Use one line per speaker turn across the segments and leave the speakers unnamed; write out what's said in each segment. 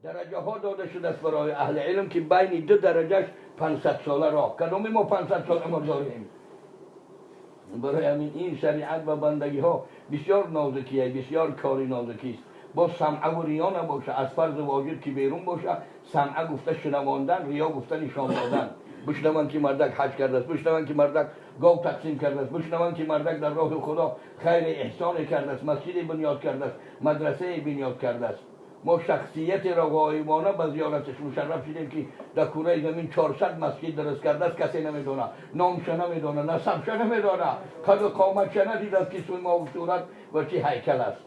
Дараҷаҳо дода шудааст барои аҳли илм, ки байни ду дараҷаш 500 сола роҳ. Кадоми мо 500 сол умр дорем? Барои ҳамин ин шариат ва бандагиҳо бисёр нозукие, бисёр кори нозукист. Бо самъа ва риё набоша, аз фарзи воҷиб ки берун боша. Самъа гуфта шунавондан, риё гуфта нишон додан. Бишнаванд, ки мардак ҳаҷ кардааст, бишнаванд, ки мардак гов тақсим кардааст, бишнаванд, ки мардак дар роҳи Худо хайри эҳсоне кардааст, масҷиде бунёд кардааст, мадрасае бунёд кардааст. Мо шахсиятеро ғоибона ба зиёраташ мушарраф шудем, ки дар кураи замин 400 масҷид дуруст кардааст. Касе намедона, номша намедона, насабша намедона, қаду қоматша надидааст, ки симову сурат ва чӣ ҳайкал аст.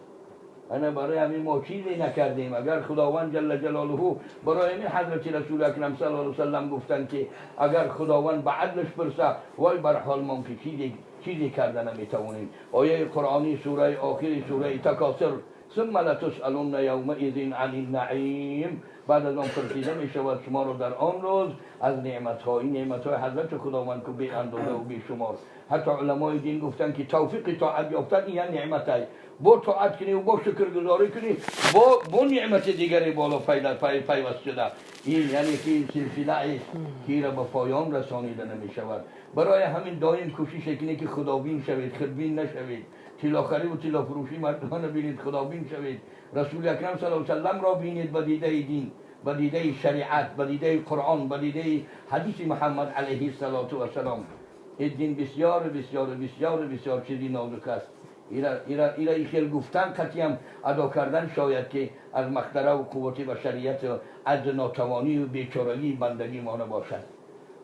Ана барои ҳамин мо чизе накардем. Агар Худованд ҷалла ҷалолуҳу, барои ҳамин ҳазрати Расули Акрам саллаллоҳу алайҳи васаллам гуфтанд, ки агар Худованд ба адлаш пурса, вой бар ҳолмон, ки чизе карда наметавонем. Ояи қуръонӣ, сураи охири сураи Такосир: ثم لتسألن يومئذ عن النعیم. بعد از آن پرسیده می شود شما رو در آن روز از نعمت‌های نعمت‌های حضرت خداوند که بی اندازه و بی شمار. حتی علمای دین گفتن که توفیق طاعت یافتن این نعمت های با طاعت کنی و با شکرگزاری کنی، با نعمت دیگری بالا پیدا پیوست شده. این یعنی که سلسله است که را به پایان رسانیده نمی شود. برای همین دائم کوشش کنید که خدابین شوید، خودبین نشوید. طلاخری و طلا فروشی مردمان بینید، خدابین شوید. رسول اکرم صلی الله علیه وسلم را بینید به دیده دین، به دیده شریعت، به دیده قرآن، به دیده حدیث محمد علیه الصلاة والسلام. این دین بسیار بسیار بسیار بسیار چیزی نازک است. ایرا ای خیل گفتن قطعی هم ادا کردن شاید که از مقدره و قوت بشریت و از ناتوانی و بیچارگی بندگی ما نباشد.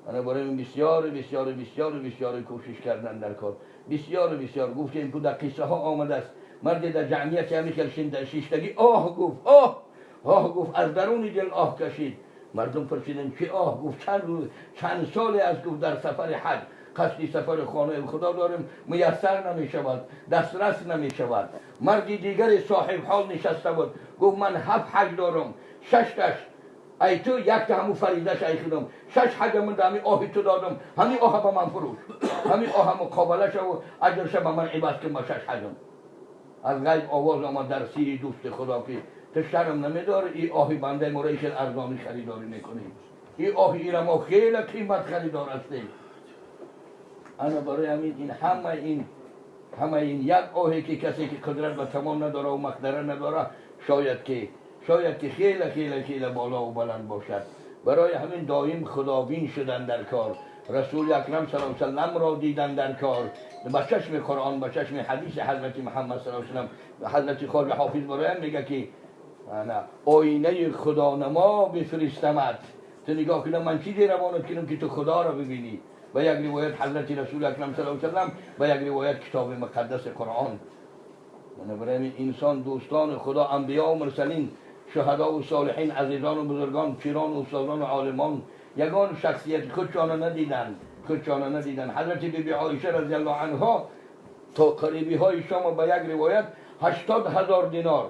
برای این بسیار بسیار بسیار بسیار کوشش کردن در کار، بسیار بسیار. گفتیم که در قصه ها آمده است، مرد در جمعیت همی خیل شیشتگی آه گفت، آه آه گفت، از درون دل آه کشید. مردم پرسیدن چه آه؟ گفت چند روز، چند سالی از، گفت، در سفر حج قصدی سفر خانه خدا داریم، میسر نمی شود، دسترس نمی شود. مردی دیگر صاحب حال نشسته بود، گفت من هفت حج دارم، شش تاش ای تو، یک تا همو فریضه‌ش ای خودم، شش حج من در همین آهی تو دادم. همین آه به من فروش، همین آه مقابله شو و اجرش به من عوض کن با شش حجم. از غیب آواز آمد در سیر دوست خدا که تو شرم نمیداره این آهی بنده ما را خیلی ارزانی خریداری میکنیم؟ این آهی ایره ما خیلی قیمت خریدار هستیم. انا برای همین این همه این یک آهی که کسی که قدرت و توان نداره و مقدره نداره، شاید که خیلی خیلی خیلی بالا و بلند باشد. برای همین دائم خدابین شدن در کار، رسول اکرم صلی الله علیه وسلم را دیدن در کار، با چشم قرآن، با چشم حدیث حضرت محمد صلی الله علیه وسلم. حضرت خواجه حافظ برایم میگه که انا آینه خدا نما بفرستمت، تو نگاه کنم، من چیزی روانت کنم که تو خدا را ببینی. با یک روایت حضرت رسول اکرم صلی الله علیه وسلم، با یک روایت کتاب مقدس قرآن. بنابراین انسان، دوستان خدا، انبیا و مرسلین، شهدا و صالحین، عزیزان و بزرگان، پیران و استادان و عالمان، یگان شخصیت خودشان ندیدن، خودشان ندیدن. حضرت بی بی عایشه رضی الله عنها تا قریبی های شام با یک روایت 80,000 دینار،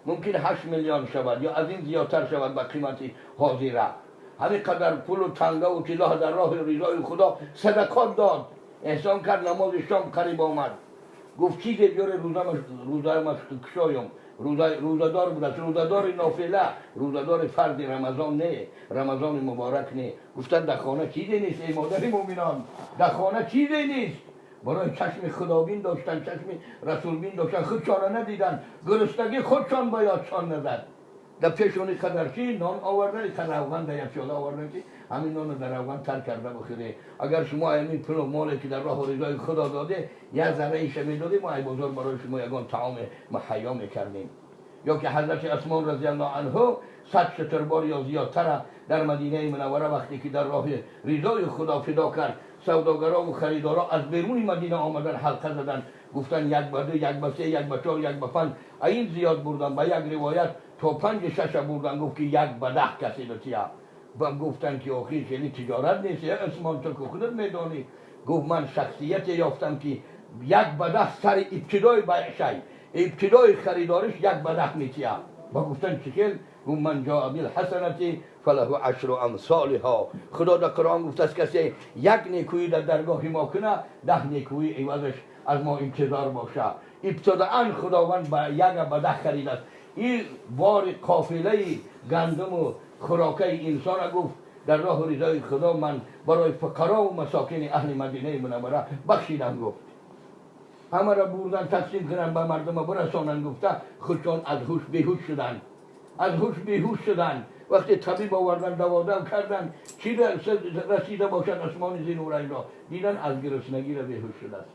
ممکن 8 میلیون شود یا از این زیادتر شود به قیمت حاضره، همین قدر پول و تنگه و طلا در راه رضای خدا صدقات داد، احسان کرد. نماز شام قریب آمد، گفت چیزی بیاره روزه کشایم. روزه‌دار بود است، روزه‌دار نافله، روزه‌دار فرض رمضان نه، رمضان مبارک نه. گفتن در خانه چیزی نیست ای مادر مؤمنان، در خانه چیزی نیست. برای چشم خدابین داشتن، چشم رسولبین داشتن، خودشان ندیدن، گرسنگی خودشان با یادشان نزد. در پیشونی قدر چی نان آوردن، قدر روغن در یک پیاله آوردن که همین نان در روغن تر کرده بخوره. اگر شما همین پول و مالی که در راه رضای خدا داده یک ذره ایش میدادیم، ما ای بازار برای شما یگان طعام مهیا میکردیم. یا که حضرت عثمان رضی الله عنه 100 شتربار یا زیادتر در مدینه منوره وقتی که در راه رضای خدا فدا کرد، سوداگرا و خریدارا از بیرون مدینه آمدن، حلقه زدن، گفتن یک به دو، یک به سه، یک به چهار، یک به پنج، این زیاد بردن، به یک روایت تا پنج شش بردن. گفت که 1 به 10 کسی بتیه و گفتن که آخر خیلی تجارت نیست عثمان، تو که خودت میدانی. گفت من شخصیت یافتم که 1 به 10 سر ابتدای بیع شی، ابتدای خریدارش 1 به 10 میتیه. و گفتن چه؟ گفت من جاء بالحسنة فله عشر امثالها. خدا در قرآن گفت است کسی یک نیکویی در درگاه ما کنه، 10 نیکویی عوضش از ما انتظار باشه. ابتداء خداوند با 1 به 10 خرید است. این بار قافله گندم و خوراکه انسان را گفت در راه رضای خدا من برای فقرا و مساکین اهل مدینه منوره بخشیدم. گفت همه را بردن تقسیم کنن به مردم برسانن. گفته خودشان از هوش بیهوش شدن، از هوش بیهوش شدن. وقتی طبیب آوردن دوادم کردن چی رسیده باشد عثمان ذی‌نورین را دیدن از گرسنگی را بیهوش شده است.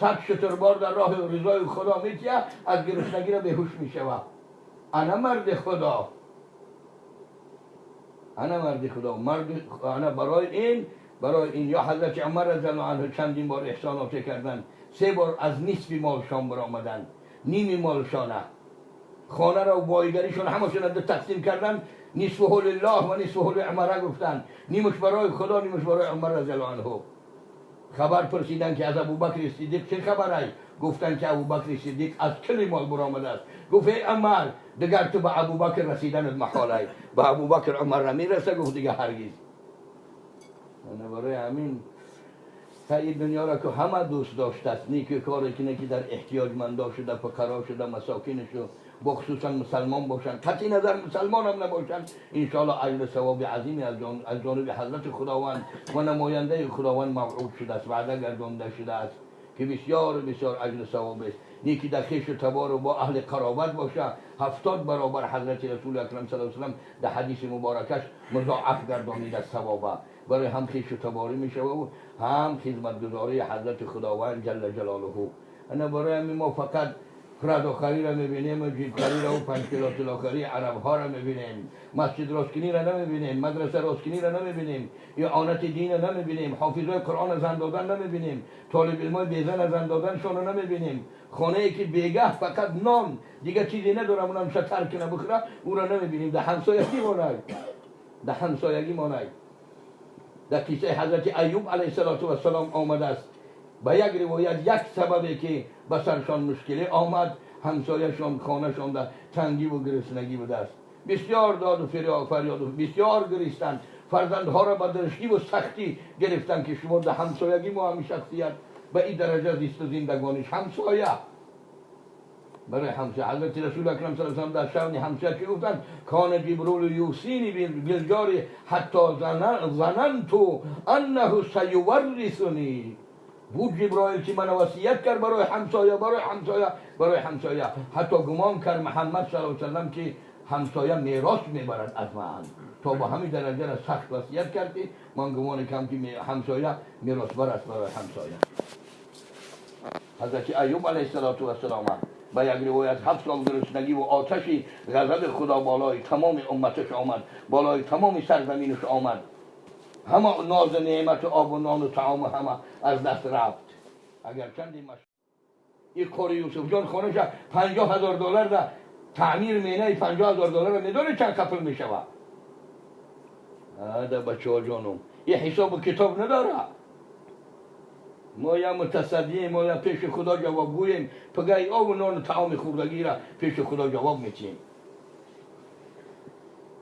100 شتربار در راه رضای خدا میتیه از گرسنگی را بیهوش میشود. انا مرد خدا، انا مرد خدا، مرد انا برای این یا حضرت عمر رضی الله عنه چندین بار احسانات کردن. 3 بار از نصف مالشان برآمدن، نیم مالشانه خانه را و بایگریشون همشون را تقسیم کردن. نصفه لله و نصفه لعمر گفتن، نیمش برای خدا نیمش برای عمر رضی الله عنه. خبر پرسیدن که از ابوبکر صدیق چه خبر؟ گفتن که ابوبکر صدیق از کل مال برآمده است. گفت ای عمر دیگر تو به ابوبکر رسیدن محاله، به ابوبکر عمر نمیرسه. گفت دیگه هرگز. برای همین این دنیا را که همه دوست داشته است، نیک کاری کنه که در احتیاجمندا شده، فقرا شده، مساکین شده، بخصوصا مسلمان باشند، قطعی نظر مسلمان هم نباشند، انشاءالله اجر ثواب عظیمی از جانب حضرت خداوند و نماینده خداوند موعود شده است، وعده گردانده شده است که بسیار بسیار اجر ثواب است. نیکی در خویش و تبار و با اهل قرابت باشه 70 برابر حضرت رسول اکرم صلی الله علیه و سلم در حدیث مبارکش مضاعف گردانیده ثوابه. برای هم خویش و تباری میشه و هم خدمتگزاری حضرت خداوند جل جلاله. انا برای ما فقط پرادوخری را میبینیم و جیبخری را و 5 کیلو طلاخری عرب ها را میبینیم، مسجد راستکنی را نمیبینیم، مدرسه راستکنی را نمیبینیم، اعانت دین را نمیبینیم، حافظای قرآن زن دادن نمیبینیم، طالب علمای بیزن زن دادنشان را نمیبینیم، خانه ای که بیگه فقط نان دیگه چیزی نداره اونم شتر کنه بخوره او را نمیبینیم. در همسایگی مانای، در همسایگی مانای. در قصه حضرت ایوب علیه السلام آمده است به یک روایت یک سببی که به سرشان مشکلی آمد، همسایه‌شان خانه‌شان در تنگی و گرسنگی بوده است. بسیار داد و فریاد و بسیار گریستند، فرزندها را به درشتی و سختی گرفتند که شما در همسایگی ما همین شخصیت به این درجه زیست و زندگانیش همسایه برای همسایه. حضرت رسول اکرم صلی الله علیه و سلم در شأن همسایه چی گفتند؟ کان جبریل یوصینی بالجار حتی ظننت انه سیورثنی. بود جبرائیل که من وصیت کرد برای همسایه، برای همسایه، برای همسایه، حتی گمان کرد محمد صلی الله علیه و سلم که همسایه میراث میبرد از من. تا با همین درجه را سخت وصیت کرد که من گمان کم که همسایه میراث بر است برای همسایه. حضرت ایوب علیه السلام به یک روایت 7 سال گرسنگی و آتش غضب خدا بالای تمام امتش آمد، بالای تمام سرزمینش آمد، همه ناز نعمت آب و نان و طعام همه از دست رفت. اگر چندی این قاری یوسف جان خانه‌ش 50,000 دلار در تعمیر مینه 50,000 دلار میدونه چند کپل میشود؟ ده بچه ها جانم این حساب و کتاب نداره. ما یا متصدیم، ما یا پیش خدا جوابگوییم، پگه آب و نان و طعام خوردگی را پیش خدا جواب میتیم.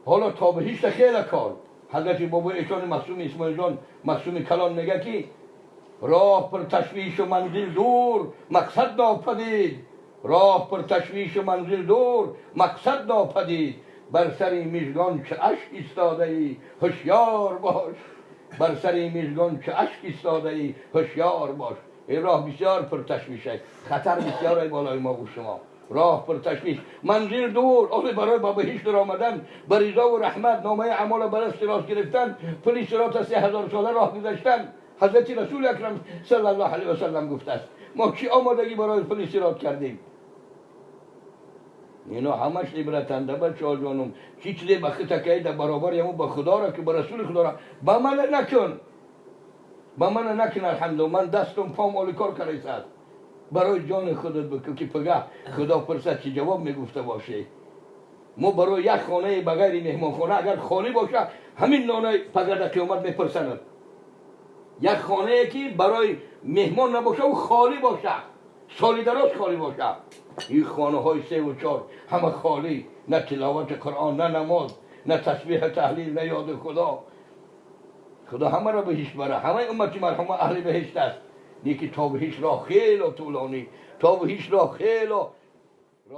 حالا تا به هیچ خیلی کار حضرت بابا ایشان معصوم اسماعیل جان معصوم کلان میگه که راه پر تشویش و منزل دور مقصد ناپدید، راه پر تشویش و منزل دور مقصد ناپدید، بر سر میزگان چه اشک ایستاده ای هوشیار باش، بر سر میزگان چه اشک ایستاده ای هوشیار باش. این راه بسیار پر تشویشه، خطر بسیار بالای ما و شما. راه پر تشویش منزل دور، آخه برای با بهشت در آمدن، به رضا و رحمت نامه اعمال بر دست راست گرفتن، پلی صراط 3000 ساله راه گذشتن. حضرت رسول اکرم صلی الله علیه و سلم گفته است ما چی آمادگی برای پلی صراط کردیم؟ اینا همش عبرتنده بچه ها جانم. چی چیزی به خود تکیه در برابر یمو به خدا را که به رسول خدا را به من نکن، به من نکن. الحمدلله من دستم پام آلی کار کرده است. برای جان خودت بکن که پگه خدا پرسد چی جواب میگفته باشه. ما برای یک خانه بغیر مهمانخانه اگر خالی باشه همین نانه پگه در قیامت میپرسند. یک خانه که برای مهمان نباشه و خالی باشه، سالی دراز خالی باشه، این خانه های 3 و 4 همه خالی، نه تلاوت قرآن، نه نماز، نه تسبیح تحلیل، نه یاد خدا. خدا همه را بهشت بره، همه امتی مرحوم اهل بهشت است. نیکی تا بهشت راه خیلی طولانی، تا بهشت راه خیلی